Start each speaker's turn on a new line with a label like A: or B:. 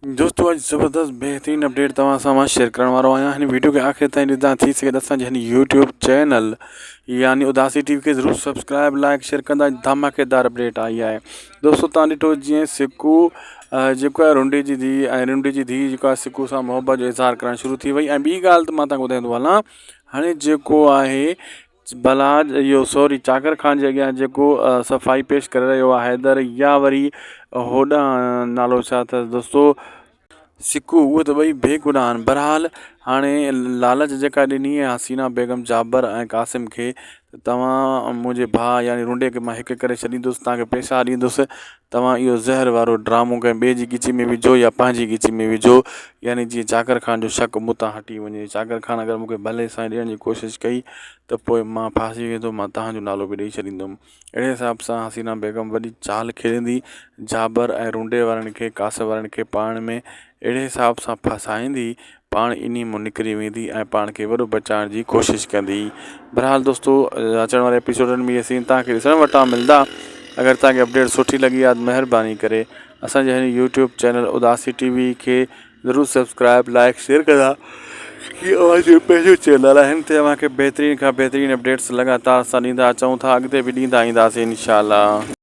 A: دوستو اڄ زبردست بهترين اپڊيٽ توهان سان مان شيئر ڪرڻ وارو آهيان هن ويڊيو کي آخر تائين ڏسندا ٿي سگهي ته اسان جي هن يوٽيوب چينل يعني اداسي ٽي وي کي ضرور سبسڪرائب لائڪ شيئر ڪندا ڌماڪيدار اپڊيٽ آئي آهي دوستو توهان ڏٺو جيئن سڪو جيڪو آهي رنڊي جي ڌيء ۽ رنڊي جي ڌيء جيڪو آهي سڪو سان محبت جو اظهار ڪرڻ شروع ٿي وئي ۽ ٻي ڳالهه ته مان توهان کي ٻڌائيندو هلان هاڻي جيڪو آهي بلاج اهو سوري چاڪر خان جي اڳيان جيڪو صفائي پيش ڪري رهيو آهي حيدر يا وري هوڏانهن نالو ڇا اٿس دوستو سڪو اهي ته ٻئي بي گناهه آهن بهرحال هاڻي لالچ جيڪا ڏني آهي حسينا بيگم جابر ۽ قاسم کي ته توهان منهنجي ڀاء يعني رونڊي کي مان هڪ ڪري ڇڏيندس توهان کي پئسا ڏيندس توهان اهو زهر وارو ڊرامو ڪنهن ٻئي جي ڳچي ۾ وجهو يا پنهنجي ڳچي ۾ وجهو يعني جيئن چاڪر خان جو شڪ مون تان هٽي وڃي چاڪر خان اگر مون کي ڀلي سان ڏيڻ جي ڪوشش ڪئي ته پوء مان ڦاسي ويندو مان توهان جو نالو به ڏئي ڇڏيندم اهڙي حساب سان حسينا بيگم وڏي چال کيڏندي جابر ۽ رونڊي وارن کي قاسم وارن کي پاڻ ۾ اهڙي حساب سان ڦاسائيندي پاڻ انهي مون نڪري ويندي ۽ پاڻ کي وڏو بچائڻ جي ڪوشش ڪندي بھرحال دوستو اچڻ واري ايپيسوڊن ۾ اهي سين توهان کي ڏسڻ وٽان ملندا اگر توهان کي اپڊيٽ سٺي لڳي آهي ته مهرباني ڪري اسان جي هن يوٽيوب چينل اداسي ٽي وي کي ضرور سبسڪرائب لائڪ شيئر ڪندا هي اوهان جو پنهنجو چينل آهي هن تي اوهان کي بهترين کان بهترين اپڊيٽس لڳاتار اسان ڏيندا اچون ٿا اڳتي به ڏيندا اينداسين انشاء الله.